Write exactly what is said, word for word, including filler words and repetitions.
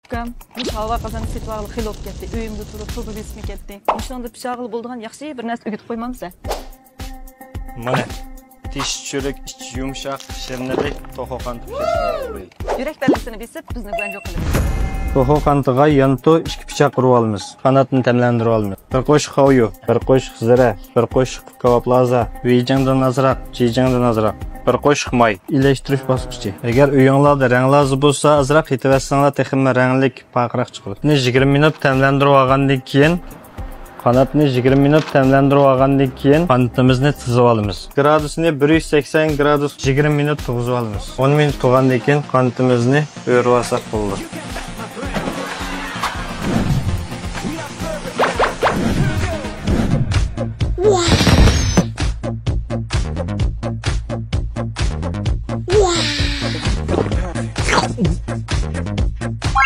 ئۇكام، مۇشۇ ھاۋا قازاننى سېتىۋالغىلى خېلى بولۇپ كەتتى. ئۆيۈمدە تۇرۇپ، توپا بېسىپمۇ كەتتى. مۇشۇنىڭدا پىشاغلى بولىدىغان ياخشى بىر نەرسە ئۆگىتىپ قويمامسە؟ مانا، تىش چۈرۈك، ئىچى يۇمشاق، شىرنىلىك، توخۇ قانىتى پىشاش. يۈرەك پەللىسىنى بېسىپ، بىزنى گۇەنجۇ قىلىمىز. توخۇ قانىتىغا يانتۇ ئىككى پىچاق ئۇرۇۋالىمىز. قاناتنى تەملەندۈرۈۋالىمىز. بىر قوشۇق خاۋيۇ، بىر قوشۇق زىرە، بىر قوشۇق كاۋاپلازا، ۋېيجىڭدىن ئازراق، جىجىڭدىن ئازراق، بىر قوشۇق ماي. ئىلەشتۈرۈش باسقۇچى. ئەگەر ئۆيۈڭلاردا رەڭلازا بولسا، ئازراق ئېتىۋەتسەڭلار تېخىمۇ رەڭلىك، پارقىراق چىقىدۇ. بۇنى يىگىرمە مىنۇت تەملەندۈرۈپ ئالغاندىن كېيىن، قاناتنى يىگىرمە مىنۇت تەملەندۈرۈپ ئالغاندىن كېيىن، قانىتىمىزنى تىزىۋالىمىز. گرادۇسىنى بىر يۈز سەكسەن گرادۇس، يىگىرمە مىنۇت تۇغۇزۇۋالىمىز. ئون مىنۇت تۇغاندىن كېيىن قانىتىمىزنى ئۆرۈۋالساق بولىدۇ.